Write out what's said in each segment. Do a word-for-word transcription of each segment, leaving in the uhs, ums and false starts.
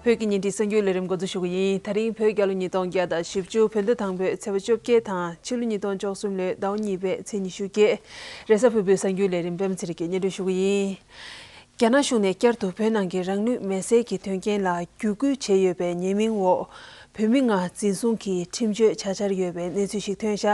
བོད་ཀྱི་ཉིན་རེའི་གསར་འགྱུར་ལས་རིམ་འགོ་འཛུགས་ཞུ་གི་ཡིན། ད་རིང་བོད་རྒྱལ་ལོ་ཉིས་སྟོང་བརྒྱ་དང་བཞི་བཅུ། བོད་ཟླ་དང་པོའི་ཚེས་པ་བཅོ་བརྒྱད་དང་ཕྱི་ལོ་ཉིས་སྟོང་བཅུ་གསུམ་ལོའི་ཟླ་བ་གཉིས་པའི་ཚེས་ཉི་ཤུ་བརྒྱད། རེས་གཟའ་ཕུར་བུའི་གསར་འགྱུར་ལས་རིམ་པད་མ་ཚེ་རིང་གིས་སྙན་སྒྲོན་ཞུ་གི་ཡིན། རྒྱ་ནག་གཞུང་ནས་བསྐྱར་དུ་བོད་ནང་གི་རང་ལུས་མེར་སྲེག་གི་དོན་རྐྱེན་ལ་བརྒྱུད་སྐུལ་བྱས་ཡོད་པའི་ཉེས་མིང་འོག་བོད་མི་ལྔ་འཛིན་བཟུང་གིས་ཁྲིམས་གཅོད་བྱ་འཆར་ཡོད་པའི་གནས་ཚུལ་ཞིག་ཐོན་བཞག་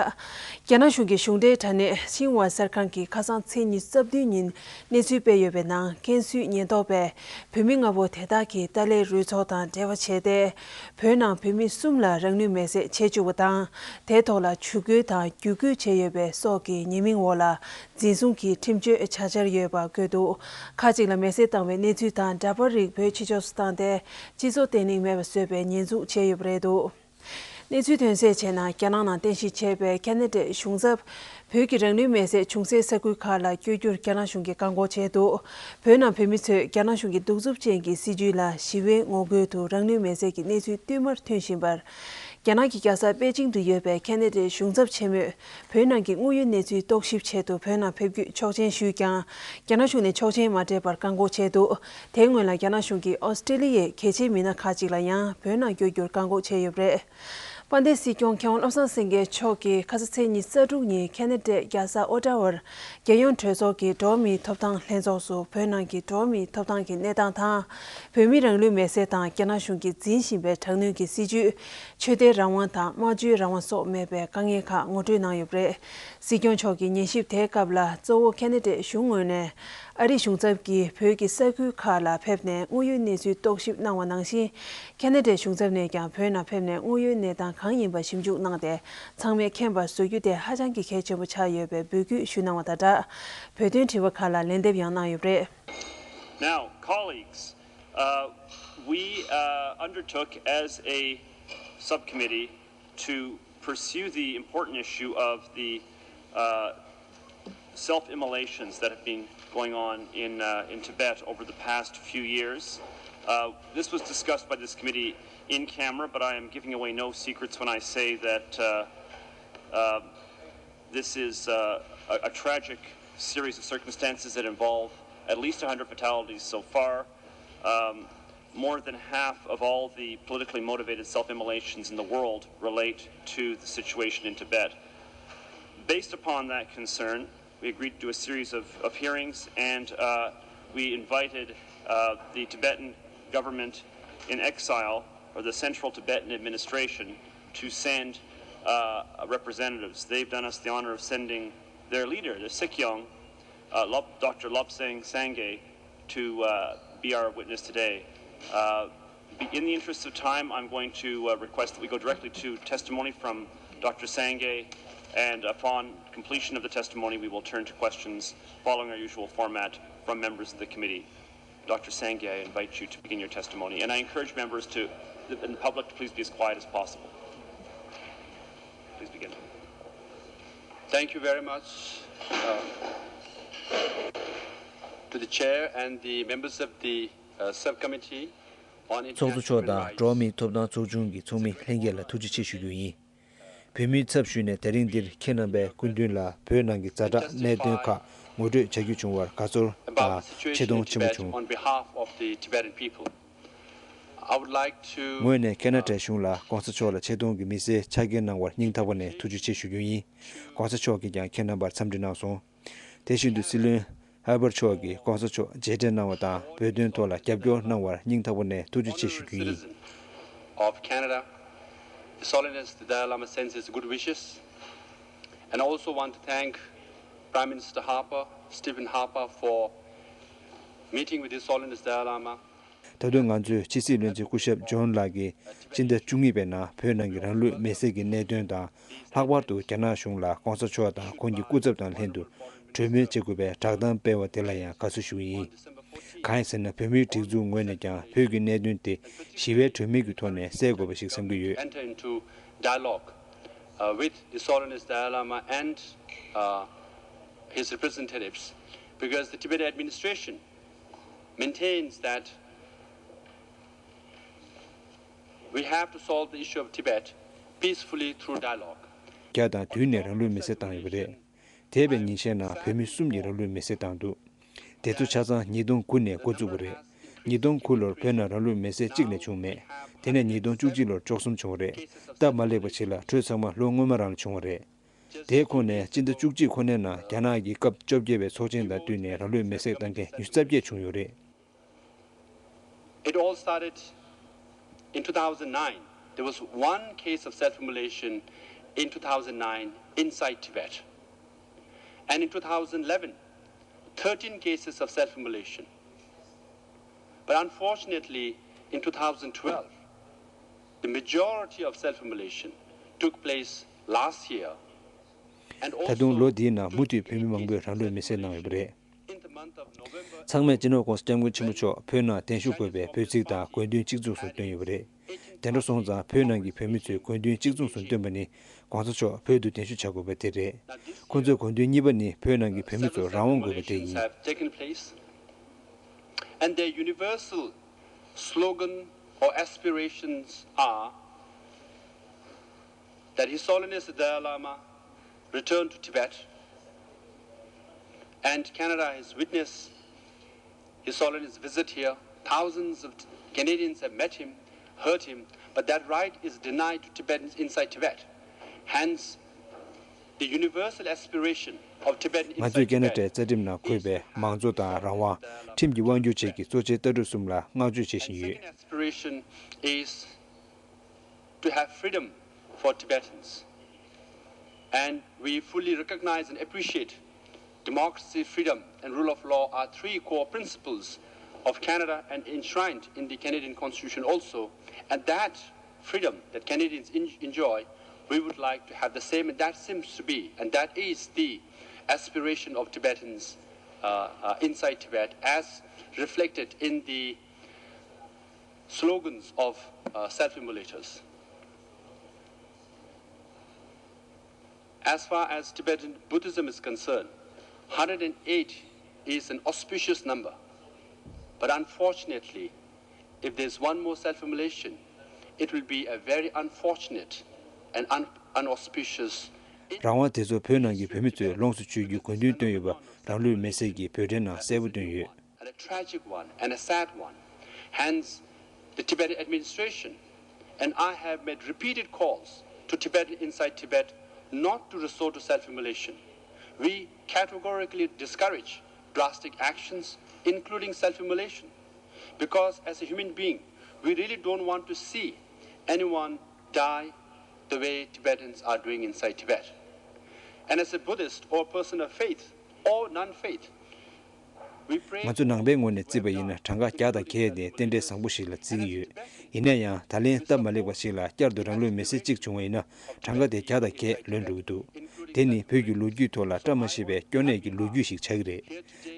རྒྱ་ནག་གཞུང་གི་གཞུང་འབྲེལ་དྲ་གནས་ཤིན་ཧྭ་གསར་ཁང་གིས་ཁ་སང་ཚེས་ཉི་ཤུ་རྩ་བདུན་ཉིན་གནས་ཚུལ་སྤེལ་ཡོད་པའི་ནང་། ཀན་སུའུ་ཉེན་རྟོག་པས་བོད་མི་ལྔ་པོ་དེ་དག་གི་ཏཱ་ལའི་རུ་ཚོགས་དང་འབྲེལ་བ་བྱས་ཏེ། བོད་ནང་བོད་མི་གསུམ་ལ་རང་ལུས་མེར་སྲེག་བྱེད་བཅུག་པ་དང་། དེའི་ཐོག་ལ་འཇུག་སྐུལ་དང་བརྒྱུད་སྐུལ་བྱས་ཡོད་པའི་སོགས་ཀྱི་ཉེས་མིང་འོག་ལ་འཛིན་བཟུང་གིས་ཁྲིམས་གཅོད་བྱ་འཆར་ཡོད་པ་བཀོད་འདུག་ཁག་ཅིག་ལ་མེར་སྲེག་བཏང་བའི་གནས་ཚུལ་དང་འདྲ་པར་རིགས་བོད་ཕྱི་ཕྱོགས་སུ་བཏང་སྟེ། སྤྱི་ཚོགས་བརྟན་ལྷིང་མེད་པ་བཟོས་པའི་ཉེས་འཛུགས་བྱས་ཡོད་པ་རེད་འདུག་གནས་ཚུལ་ཐོན་གསལ་བྱས་ན། རྒྱ་ནག་ནང་རྟེན་གཞི་བྱས་པའི་ཁ་ན་ཌའི་གཞུང་ཚབ། བོད་ཀྱི་རང་ལུས་མེར་སྲེག་བྱུང་སའི་ས་ཁུལ་ཁག་ལ་བསྐྱོད་རྒྱུར་རྒྱ་ནག་གཞུང་གིས་བཀག་འགོག་བྱས་འདུག་བོད་ནང་བོད་མི་ཚོས་རྒྱ་ནག་གཞུང་གི་གདུག་རྩུབ་ཅན་གྱི་སྲིད་བྱུས་ལ་ཞི་བའི་ངོ་རྒོལ་དུ་རང་ལུས་མེར་སྲེག་གི་གནས་ཚུལ་བསྟུད་མར་ཐོན་བཞིན་པར། རྒྱ་ནག་གི་རྒྱལ་ས་པེ་ཅིང་དུ་ཡོད་པའི་ཁ་ན་ཌའི་གཞུང་ཚབ་ཆེན་མོས་བོད་ནང་གི་དངོས་ཡོད་གནས་ཚུལ་རྟོག་ཞིབ་ཆེད་དུ་བོད་ནང་ཕེབས་རྒྱུའི་ཆོག་མཆན་ཞུས་ཀྱང་། རྒྱ་ནག་གཞུང་ནས་ཆོག་མཆན་མ་སྤྲད་པར་བཀག་འགོག་བྱས་འདུག་དེའི་སྔོན་ལ་རྒྱ་ནག་གཞུང་གིས་ཨོ་སི་ཀྲི་ལི་ཡའི་གལ་ཆེའི་མི་སྣ་ཁག་ཅིག་ལ་ཡང་བོད་ནང་བསྐྱོད་རྒྱུར་བཀག་འགོག་བྱས་ཡོད་པ་རེད། དཔལ་ལྡན་སྲིད་སྐྱོང་མཁས་དབང་བློ་བཟང་སེང་གེ་མཆོག་གིས་ཁ་ས་ཚེས་ཉི་ཤུ་རྩ་དྲུག་ཉིན་ཁ་ན་ཌའི་རྒྱལ་ས་ཨོ་ཊ་ཝར་རྒྱལ་ཡོངས་གྲོས་ཚོགས་ཀྱི་འགྲོ་བ་མིའི་ཐོབ་ཐང་ལྷན་ཚོགས་སུ་བོད་ནང་གི་འགྲོ་བ་མིའི་ཐོབ་ཐང་གི་གནས་སྟངས་དང་། བོད་མིའི་རང་ལུས་མེར་སྲེག་དང་རྒྱ་ནག་གཞུང་གིས་འཛིན་བཞིན་པའི་དྲག་གནོན་གྱི་སྲིད་བྱུས། ཆོས་དད་རང་དབང་དང་སྨྲ་བརྗོད་རང་དབང་སོགས་མེད་པའི་དཀའ་ངལ་ཁག་ངོ་སྤྲོད་གནང་ཡོད་པ་རེད། སྲིད་སྐྱོང་མཆོག་གིས་ཉན་ཞིབ་དེའི་སྐབས་ལ་གཙོ་བོ་ཁ་ན་ཌའི་གཞུང་ངོས་ནས། ཨ་རིའི་གཞུང་ཚབ་ཀྱིས་བོད་ཀྱི་ས་ཁུལ་ཁག་ལ་ཕེབས་ནས་དངོས་ཡོད་གནས་ཚུལ་རྟོག་ཞིབ་གནང་བ་ནང་བཞིན། ཁ་ན་ཌའི་གཞུང་ཚབ་ནས་ཀྱང་བོད་ནང་ཕེབས་ནས་དངོས་ཡོད་གནས་སྟངས་གང་ཡིན་པ་ཞིབ་འཇུག་གནང་སྟེ། ཚང་མས་མཁྱེན་པར་བཟོ་རྒྱུ་དེ་ཧ་ཅང་གི་གལ་ཆེན་པོ་ཆགས་ཡོད་པའི་འབོད་སྐུལ་ཞུས་གནང་བ་དང་སྦྲགས། བོད་དོན་དྲི་བ་ཁག་ལ་ལན་འདེབས་ཡང་གནང་ཡོད་པ་རེད། Now, colleagues, uh, we uh, undertook as a subcommittee to pursue the important issue of the uh, self immolations that have been going on in, uh, in Tibet over the past few years. Uh, this was discussed by this committee in camera, but I am giving away no secrets when I say that uh, uh, this is uh, a, a tragic series of circumstances that involve at least one hundred fatalities so far. Um, more than half of all the politically motivated self immolations in the world relate to the situation in Tibet. Based upon that concern, we agreed to do a series of, of hearings, and uh, we invited uh, the Tibetan government in exile, or the Central Tibetan Administration, to send uh, representatives. They've done us the honor of sending their leader, the Sikyong, uh, Lop, Doctor Lobsang Sangay, to uh, be our witness today. Uh, in the interest of time, I'm going to uh, request that we go directly to testimony from Doctor Sangay, and upon completion of the testimony, we will turn to questions following our usual format from members of the committee. Doctor Sangay, I invite you to begin your testimony, and I encourage members to, and the public, to please be as quiet as possible. Please begin. Thank you very much uh, to the chair and the members of the uh, subcommittee on international human rights. ཚོགས་གཙོ་མཆོག་དང་འགྲོ་བ་མིའི་ཐོབ་ཐང་ཚོགས་ཆུང་གི་ཚོགས་མི་ལྷན་རྒྱས་ལ་ཐུགས་རྗེ་ཆེ་ཞུ་རྒྱུ་ཡིན། བོད་མིའི་ཚབ་ཞུས་ནས་ད་རིང་འདིར་ཁྱེད་རྣམ་པའི་སྐུ་མདུན་ལ་བོད་ནང་གི་ཛ་དྲག་གནད་དོན་ཁག་ངོ་སྤྲོད་བྱ་རྒྱུ་བྱུང་བར་དགའ་ཚོར་དང་ཆེ་མཐོང་ཆེན་པོ་བྱུང་། ངོས་ནས་ཁ་ན་ཌའི་གཞུང་ལ་༸གོང་ས་མཆོག་ལ་ཆེ་མཐོང་གི་མི་སེར་ཕྱག་འཁྱེར་གནང་བར་སྙིང་ཐག་པ་ནས་ཐུགས་རྗེ་ཆེ་ཞུ་རྒྱུ་ཡིན། ༸གོང་ས་མཆོག་གིས་ཀྱང་ཁྱེད་རྣམ་པར་འཚམས་འདྲི་གནང་སོང་། དེ་བཞིན་དུ་སྲིད་བློན་ཧར་པར་མཆོག་གིས་༸གོང་ས་མཆོག་མཇལ་འཕྲད་གནང་བ་དང་བོད་དོན་ཐོག་ལ་རྒྱབ་སྐྱོར་གནང་བར་སྙིང་ཐག་པ་ནས་ཐུགས་རྗེ་ཆེ་ཞུ་རྒྱུ་ཡིན། Of Canada, His Holiness the Dalai Lama sends his good wishes, and I also want to thank Prime Minister Harper, Stephen Harper, for meeting with His Holiness Dalai Lama. ད་དུང་ང་ཚོས་ཕྱི་སྲིད་བློན་ཆེན་སྐུ་ཞབས་ཇོན་ལགས་ཀྱིས་སྤྱི་ཟླ་བཅུ་གཉིས་པའི་ནང་བོད་ནང་གི་རང་ལུས་མེར་སྲེག་གི་གནད་དོན་དང་། ལྷག་པར་དུ་རྒྱ་ནག་གཞུང་ལ་༸གོང་ས་མཆོག་དང་ཁོང་གི་སྐུ་ཚབ་དང་ལྷན་དུ་གྲོས་མོལ་བྱེད་དགོས་པའི་བསྒྲགས་གཏམ་སྤེལ་བ་དེ་ལ་ཡང་དགའ་བསུ་ཞུ་གི་ཡིན། གང་ཡིན་ཟེར་ན། བོད་མིའི་སྒྲིག་འཛུགས་ངོས་ནས་ཀྱང་བོད་ཀྱི་གནད་དོན་དེ་ཞི་བའི་གྲོས་མོལ་གྱི་ཐོག་ནས་སེལ་དགོས་པ་ཞིག་བསམ་གྱི་ཡོད། Enter into dialogue uh, with His Holiness Dalai Lama and uh, his representatives, because the Tibetan administration maintains that we have to solve the issue of Tibet peacefully through dialogue. བརྒྱ་དང་བདུན་ནས་རང་ལུས་མེར་སྲེག་བཏང་ཡོད་པ་རེད། འདས་པའི་ཉིན་ཤས་ནང་བོད་མི་གསུམ་གྱིས་རང་ལུས་མེར་སྲེག་བཏང་འདུག་དེ་ཚོ་ཆ་ཚང་ཉིས་སྟོང་དགུ་ནས་འགོ་བཙུགས་པ་རེད། ཉིས་སྟོང་དགུ་ལོར་བོད་ནང་རང་ལུས་མེར་སྲེག་གཅིག་ལས་བྱུང་མེད། དེ་ནས་ཉིས་སྟོང་བཅུ་གཅིག་ལོར་བཅུ་གསུམ་བྱུང་བ་རེད། སྟབས་མ་ལེགས་པ་ཞིག་ལ་དྲོད་ཚང་མ་ལོ་སྔོན་མ་རང་ལ་བྱུང་བ་རེད། དེའི་ཁོངས་ནས་སྤྱི་ཟླ་བཅུ་གཅིག་ཁོ་ནའི་ནང་རྒྱ་ནག་གི་སྐབས་བཅོ་བརྒྱད་པའི་ཚོགས་ཆེན་དང་བསྟུན་ནས་རང་ལུས་མེར་སྲེག་བཏང་མཁན་ཉི་ཤུ་རྩ་བརྒྱད་བྱུང་ཡོད་རེད། It all started in two thousand nine. There was one case of self-immolation in two thousand nine inside Tibet. And in two thousand eleven, thirteen cases of self-immolation. But unfortunately, in two thousand twelve, the majority of self-immolation took place last year. And ད་དུང་ལོ་འདིའི་ནང་མུ་མཐུད་བོད་མི་མང་པོས་རང་ལུས་མེར་སྲེག་གནང་ཡོད་པ་རེད། ཚང་མས་སྤྱི་ནོར་༸གོང་ས་༸སྐྱབས་མགོན་ཆེན་པོ་མཆོག་བོད་ནང་གདན་ཞུ་དགོས་པའི་འབོད་ཚིག་དང་དགོས་འདུན་གཅིག་མཚུངས་སུ་བཏོན་ཡོད་པ་རེད། དེ་འདྲ་སོང་ཙང་བོད་ནང་གི་བོད་མི་ཚོས་དགོས་འདུན་གཅིག་མཚུངས་སུ་བཏོན་པ་ནི་༸གོང་ས་མཆོག་བོད་དུ་གདན་ཞུ་བྱ་དགོས་པ་དེ་རེད། ཁོ་ཚོའི་དགོས་འདུན་གཉིས་པ་ནི་བོད་ནང་གི་བོད་མི་ཚོར་རང་དབང་དགོས་པ་དེ་ཡིན། Have taken place, and their universal slogan or aspirations are that His Holiness the Dalai Lama return to Tibet, and Canada has witnessed His Holiness' visit here. Thousands of Canadians have met him, heard him, but that right is denied to Tibetans inside Tibet. Hence, the universal aspiration of Tibetans ང་ཚོས་ཀེ་ན་ཌའི་རྩ་ཁྲིམས་ནང་འཁོད་པའི་མང་གཙོ་དང་རང་དབང་། ཁྲིམས་ཀྱི་དབང་སྒྱུར་བཅས་ཀྱི་གཙོ་ཆེའི་ལྟ་གྲུབ་གསུམ་ལ་བསྔགས་བརྗོད་བྱེད་བཞིན་ཡོད། Second aspiration is to have freedom for Tibetans. And we fully recognize and appreciate democracy, freedom, and rule of law are three core principles of Canada and enshrined in the Canadian Constitution also. And that freedom that Canadians en- enjoy, we would like to have the same. And that seems to be, and that is the aspiration of Tibetans uh, uh, inside Tibet, as reflected in the slogans of uh, self-immolators. As far as Tibetan Buddhism is concerned, hundred and eight is an auspicious number. But unfortunately, if there's one more self-immolation, it will be a very unfortunate and un- unauspicious. རང་དབང་དེ་ཚོ་བོད་ནང་གི་བོད་མི་ཚོས་ལོངས་སུ་སྤྱོད་རྒྱུའི་དགོས་འདུན་བཏོན་ཡོད་པ་རང་ལུས་མེར་སྲེག་གི་འབོད་སྒྲའི་ནང་གསལ་པོ་བཏོན་ཡོད། And a tragic one and a sad one. Hence, the Tibetan administration and I have made repeated calls to Tibetans inside Tibet not to resort to self-immolation. We categorically discourage drastic actions, including self-immolation, because as a human being, we really don't want to see anyone die the way Tibetans are doing inside Tibet. And as a Buddhist or person of faith or non-faith, we pray. ང་ཚོ་ནང་པའི་ངོས་ནས་བརྩིས་པ་ཡིན་ན་གྲངས་ཀ་བརྒྱ་དང་བརྒྱད་དེ་རྟེན་འབྲེལ་བཟང་པོ་ཞིག་ལ་བརྩི་གི་ཡོད། ཡིན་ན་ཡང་ད་ལན་སྟབས་མ་ལེགས་པ་ཞིག་ལ་བསྐྱར་དུ་རང་ལུས་མེར་སྲེག་གཅིག་བྱུང་བ་ཡིན་ན་གྲངས་ཀ་དེ་བརྒྱ་དང་བརྒྱད་ལོན་འགྲོ་གི་འདུག་དེ་ནི་བོད་ཀྱི་ལོ་རྒྱུས་ཐོག་ལ་བཀྲ་མ་ཤིས་པའི་སྐྱོ་གནས་ཀྱི་ལོ་རྒྱུས་ཤིག་ཆགས་ཀྱི་རེད།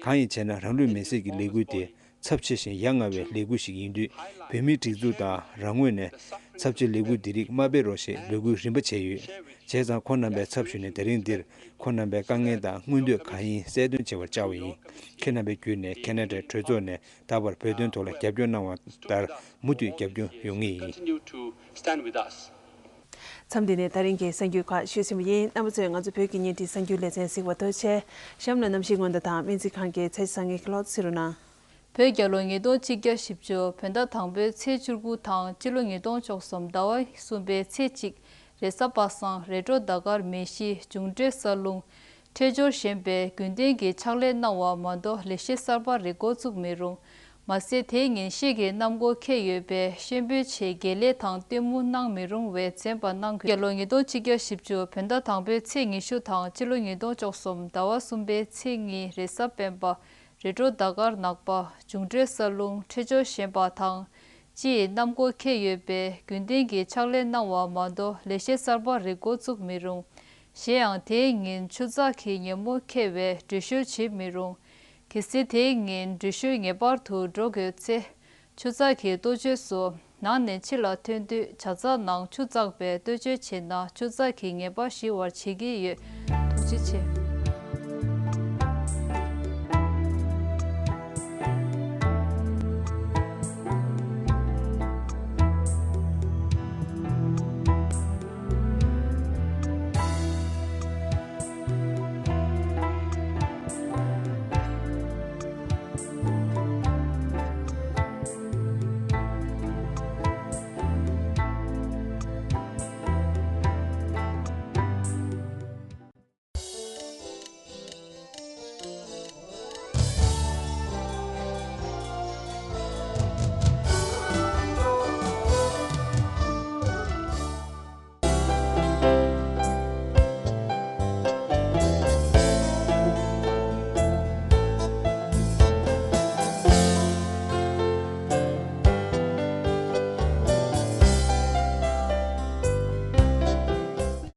གང་ཡིན་ཟེར་ན་རང་ལུས་མེར་སྲེག་གི་ལས་འགུལ་དེ་ཚབས་ཆེ་ཞིང་ཡ་ང་བའི་ལས་འགུལ་ཞིག་ཡིན་དུས་བོད་མིའི་སྒྲིག་འཛུགས་དང་རང་ངོས་ནས་ཚབས་ཆེའི་ལས་འགུལ་འདི་རིགས་མ་སྤེལ་རོགས་ཞེས་འབོད་སྐུལ་རིམ་པ་བྱས་ཡོད། བྱས་ཙང་ཁོང་རྣམ་པའི་ཚབ་ཞུས་ནས་དེ་རིང་འདིར་ཁོང་རྣམ་པའི་དཀའ་ངལ་དང་མངོན་འདོད་གང་ཡིན་གསལ་སྟོན་བྱེད་པར་བཅར་བ་ཡིན། ཁྱེད་རྣམ་པའི་བརྒྱུད་ནས་ཁེ་ན་ཌའི་གྲོས་ཚོགས་ནས་ད་བར་བོད་དོན་ཐོག་ལ་རྒྱབ་སྐྱོར་གནང་བ་ལྟར་མུ་མཐུད་རྒྱབ་སྐྱོར་ཡོང་ངེས་ཡིན། Continue to stand with us. མཚམས་འདི་ནས་ད་རིང་གི་གསར་འགྱུར་ཁག་ཞུས་ཟིན་པ་ཡིན། རྣམ་པ་ཚོས་ང་ཚོ་བོད་ཀྱི་བརྙན་འཕྲིན་གསར་འགྱུར་ལེ་ཚན་གཟིགས་པར་ཐུགས་རྗེ་ཆེ། གཤམ་ལ་གནམ་གཤིས་སྔོན་བརྡ་དང་སྨན་རྩིས་ཁང་གི་ཚེས་བཟང་ངན་གྱི་གློག་བརྙན་གཟིགས་རོགས་གནང་། བོད་རྒྱལ་ལོ་ཉིས་སྟོང་ཆིག་བརྒྱ་བཞི་བཅུ་བོད་ཟླ་དང་པོའི་ཚེས་བཅུ་དགུ་དང་སྤྱི་ལོ་ཉིས་སྟོང་བཅུ་གསུམ་ཟླ་བ་གསུམ་པའི་ཚེས་གཅིག་རེས་གཟའ་པ་སངས་རེས་འགྲོགས་ཟླ་སྐར་མེ་བཞི་འབྱུང་འཕྲོད་ས་རླུང་འཕྲོད་སྦྱོར་ཞན་པས་རྒྱུན་ལྡན་གྱི་ཕྱག་ལས་གནང་བ་མ་གཏོགས་ལས་གཞི་གསར་པ་རེ་འགོ་བཙུགས་མི་རུང་། མ་ཟད་དེའི་ཉིན་གཤིས་ཀྱི་གནམ་སྒོ་ཁེལ་ཡོད་པས་ཤེས་འབོད་ཆེད་དགེ་ལས་དང་སྟོན་མོ་གནང་མི་རུང་བའི་འཛེམ་པ་གནང་དགོས། རྒྱལ་ལོ་ཉིས་སྟོང་ཆིག་བརྒྱ་བཞི་བཅུ་བོད་ཟླ་དང་པོའི་ཚེས་ཉི་ཤུ་དང་སྤྱི་ལོ་ཉིས་སྟོང་བཅུ་གསུམ་ཟླ་བ་གསུམ་པའི་ཚེས་གཉིས་རེས་གཟའ་སྤེན་པ་རེས་འགྲོགས་ཟླ་སྐར་ནག་པ་འབྱུང་འཕྲོད་ས་རླུང་འཕྲོད་སྦྱོར་ཞན་པ་དང་། སྤྱིའི་གནམ་སྒོ་ཁེལ་ཡོད་པས་རྒྱུན་ལྡན་གྱི་ཕྱག་ལས་གནང་བ་མ་གཏོགས་ལས་གཞི་གསར་པ་རེ་འགོ་བཙུགས་མི་རུང་། གཞན་ཡང་དེའི་ཉིན་ཆུ་ཚགས་ཀྱི་ཉིན་མོ་ཁེལ་བས་འགྲུལ་བཞུད་བྱེད་མི་རུང་། གལ་སྲིད་དེའི་ཉིན་འགྲུལ་བཞུད་ངེས་པར་དུ་འགྲོ་དགོས་ཚེ། ཆུ་ཚགས་ཀྱི་ལྟོ་བཅོས་སུ་ནང་ནས་ཕྱི་ལ་ཐོན་དུས་ཇ་ཚགས་ནང་ཆུ་བཙགས་པའི་ལྟོ་བཅོས་བྱས་ན་ཆུ་ཚགས་ཀྱི་ངེས་པ་ཞི་བར་བྱེད་ཀྱི་ཡོད། ཐུགས་རྗེ་ཆེ།